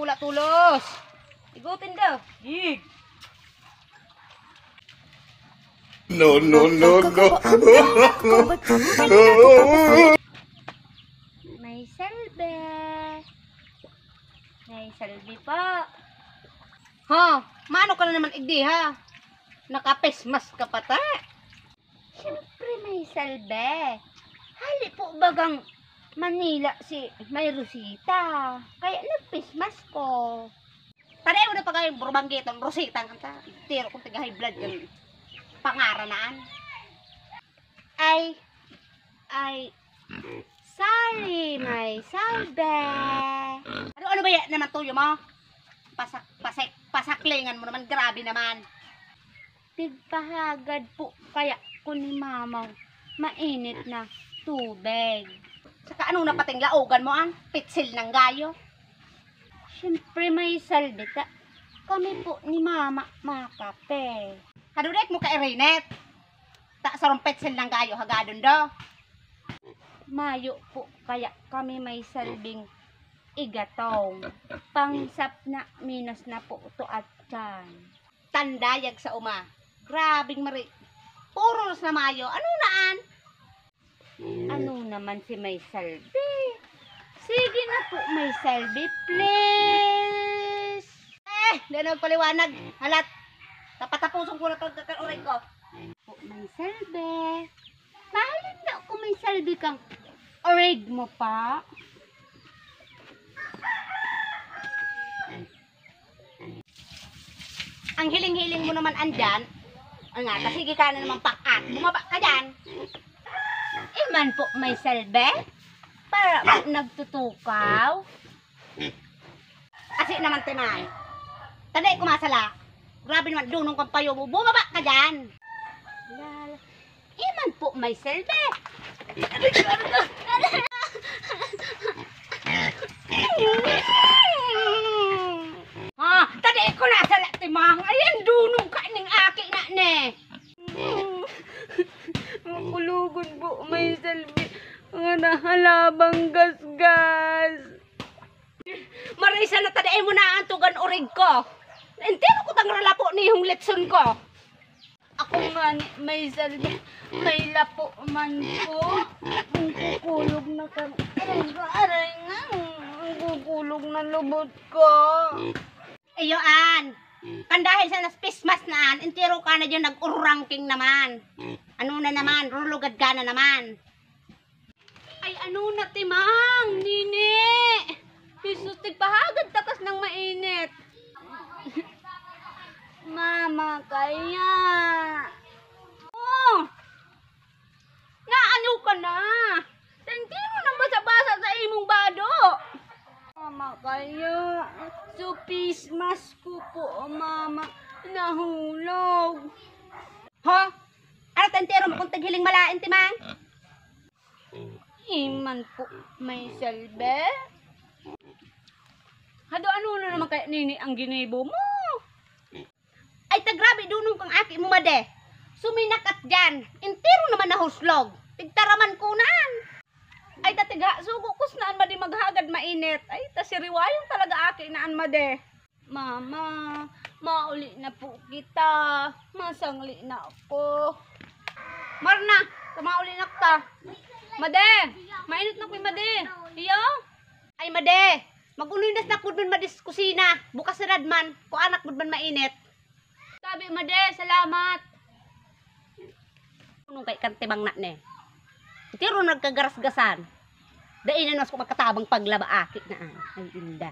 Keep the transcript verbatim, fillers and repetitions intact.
Wala tulos. Igutin daw. Yig. No, no, no, no. May salbe. May salbe po. Ha? Mano ka na naman igdi, ha? Nakapismas ka pa ta. Siyempre may salbe. Hali po bagang Manila si May Rosita. Kaya nagpismas ko. Pareho na pa kayong burubanggiton, Rosita ang kanta. Tiro kong taga high blood yung pangaran na an. Ay, ay, sorry, may salbe. Ano, ano ba yan naman tuyo mo? Pasak, pasek, pasaklingan mo naman, grabe naman. Tigpahagad po kaya ko ni Mama mainit na tubig. Saka ano na pating laogan mo an pitsil ng gayo? Siyempre may salbe ta. Kami po ni Mama makape. Kadudek mo ka irinit. Ta sarong pitsil ng gayo hagadon do. Mayo po kaya kami may salbing igatong. Pangsap na minos na po to at tiyan. Tandayag sa uma. Grabing mari. Puros na mayo. Ano naan? Ano naman si May Salvi? Sige na po, May Salvi, please. Eh, di na magpaliwanag. Halat. Tapatapuson ko na pagkakaroon ko. Po, May Salvi. Mahalin na ako, May Salvi, kang oreg mo pa. Ang hiling-hiling mo naman andyan, ang nga, sige ka na naman pakat, bumaba ka dyan. Iman po may salbe, para po nagtutukaw. Kasi naman, Timay, tanay ko masala, grabe naman, dunong kang payo mo, bumaba ka dyan. Lala. Iman po may salbe. Ha, tadi ko na sa latimang. Ayan, dunong ka ning aki na ne. Makulugod po may salbe. Nga nahalabang gasgas. Marisa na tadi mo na ang tugan orig ko. Entero ko tang ralapo nihong litson ko. Ako nga ni may salbi, may lapo man ko. Ang kukulog na kan-, aray nga, aray nga, ang kukulog na lubot ko. Iyo an, kan dahil sa naspismas na an, entero ka na dyan nag-ururangking naman. Ano na naman, rulugad ka na naman. Ay, ano na, Timang, Nini? Jesus, tigpahagad takas ng mainit. Mama, kaya. Oh! Naano ka na? Sentiro ng basa-basa sa imong bado. Mama, kaya. Supismas ko po, mama. Nahulog. Ha? Ano ta entero mo kung taghiling malain, Timang? Iman po may salbe? Hado, ano na naman kaya nini ang ginibo mo? Ay, ta grabe, dunong kang aki mo, made. Suminakat dyan. Entero naman nahuslog. Tigtaraman ko na an. Ay, ta tiga, sugo ko na an, made, maghagad mainit. Ay, ta siriwayong talaga aki na an, made. Mama, mauli na po kita. Masangli na ako. Marna, ta mauli na kita. Made, mainit na ko, made. Iyo? Ay, made, mag-unoy na snack man, made, sa kusina. Bukas na man, kung anak man mainit. Tabi, made, salamat. Nung kay kan Timang na ne. Tiro nagkagarasgasan. Dai na nas ko magkatabang paglaba aki na an. Ay, inda.